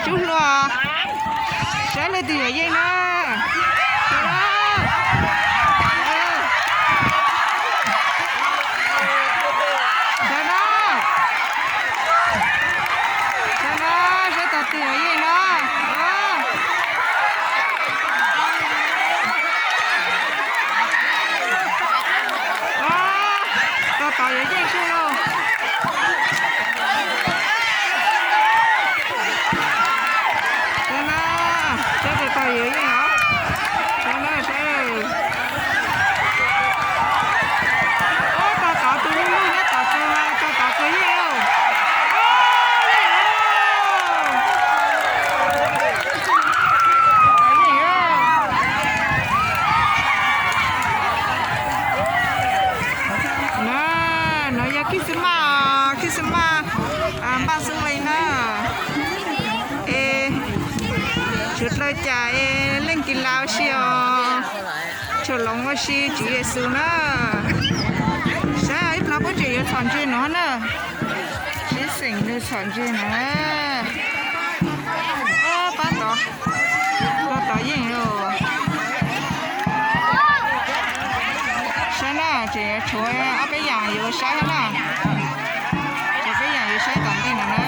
Tsub hlua, saib leej twg yuav yeej na. Saib na, saib na, saib tus twg yuav yeej na. Tus tod yuav yeej xwb lauj. Saib na, saib tus tod yuav yeej os. Saib na, saib. Ub, tus tod tus lub lub nyob tom tsev, tus tod puas yeej lauj. Yeej lauj. Na, no yog Christmas, Christmas npaj xub leej na. Es sawv daws cas es leej kis las ua si os, tshua loov ua si Tswv Yexus na. Saib ib pliag puab tseem yuav txhom ntses no na. Sib xeem nws txhom ntses na. Pab tod, tus tod yeej lauj. Saib na, tseem yuav tshuav ob peb yam yuav saib na. Tshuav peb yam yuav saib tom ntej no na.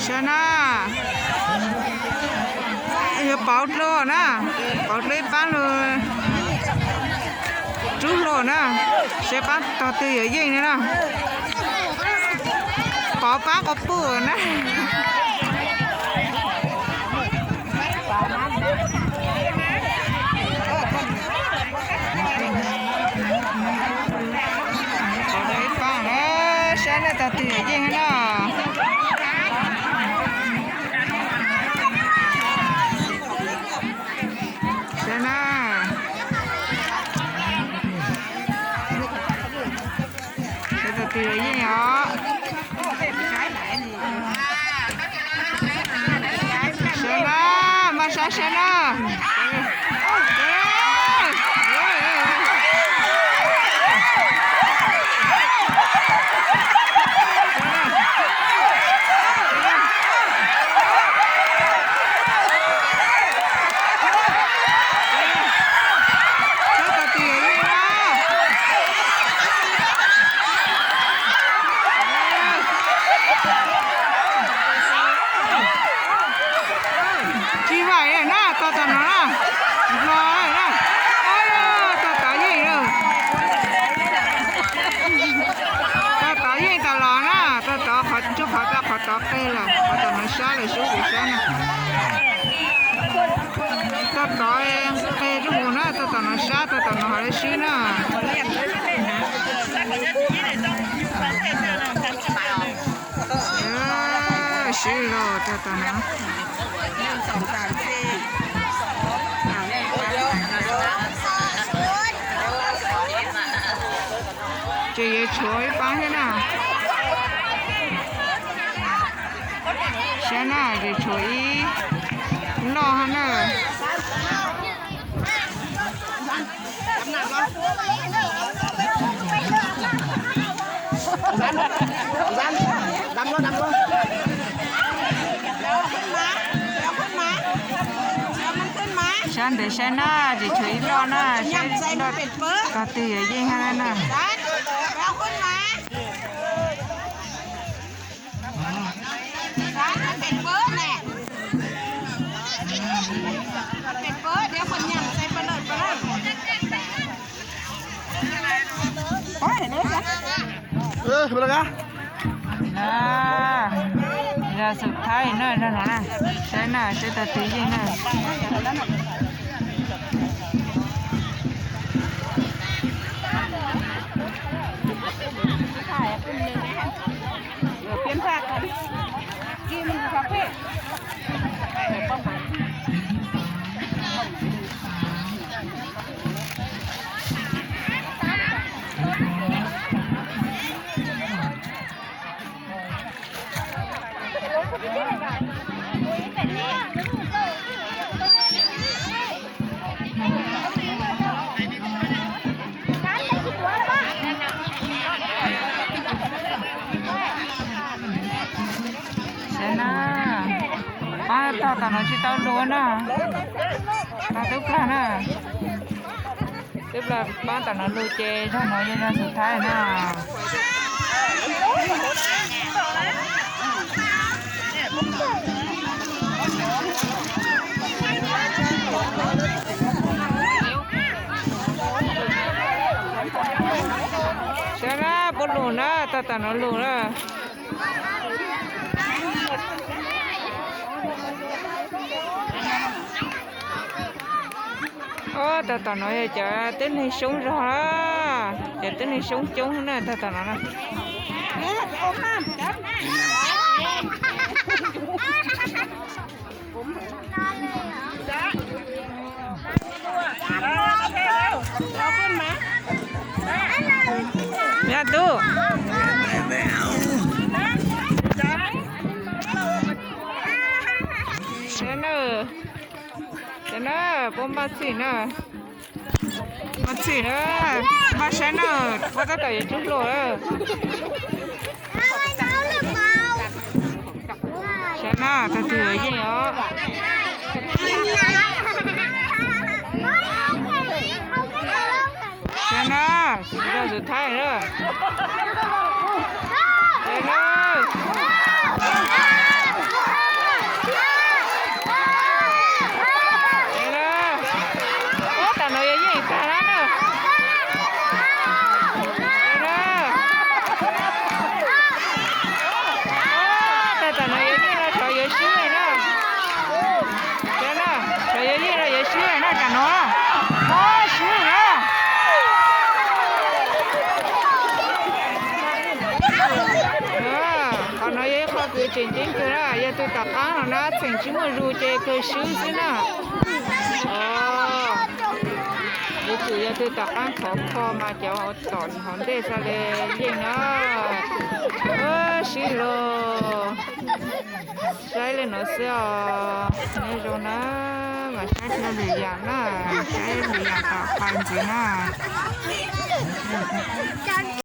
Saib na, yuav pauv dlua na, pauv dlua ib pab lug, tsub hlua na, saib pab tog twg yuav yeej na. Pauv pab quas puj na. Pauv ib pab na, saib na tog twg yuav yeej na. Saib na. Saib tog twg yuav yeej os. Saib na, maj sab saib na. Tsis vam na, tog tom no na. Nplog na. Tog tod yeej lawm. Tog tod yeej tas los na, tog tod qhov tsuj qhov tod, qhov tod qe lawm, qhov tom no sab lawm, sub kuv sab na. Tog tod qe tsuj mus na, tog tom no sab, tog tom no ho lawv swb na. Swb los tog tom no. Ces yuav tshuav ib pab thiab na. Saib na, ces tshuav ib loj hab na. Sab ntev saib na, ces tshuav ib loj na, saib tog twg yuav yeej hab na. Zag xum thaib no, zag no na, saib na, saib tog twg yeej na. Tom no tsis tau lug na. Tau twb plag na. Twb plag pab tom no lug ces zag no yog zag xus thaib na. Saib na, puab lug na, tag tom no lug na. Ob, tag tom no yog cov tib neeg soob zog na, cov tib neeg soob coob na tag tom no na. Yog tub. Saib na, saib na, puab npaj txhij na. Npaj txhij na, npaj saib na, puab tab tom yuav tsub hlua lawm. Saib na, tag twg yuav yeej os. Saib na, zag xus thaib na. Saib na. Saib na. Ob, tam no yuav yeej tag na na. Saib na. Ob, tag tam no yuav yeej los tsov yuav swb na. Saib na, tsov yuav yeej los yuav swb na tam no. Ob, swb na. Qhov no yog ib qho kws tseem ceeb kawg na, yog tus tom qaab no na txheem tsis muaj zug ces kawg swb xwb na. Yuav tsum yog tus tom qaab khov kho mas cov tom hauv ntej xaav le yeej na. Swb lawm. Saib le no xwb os. Nyob zoo na, mas saib lwm yaam na, saib lwm yaam tom qab ntxiv na.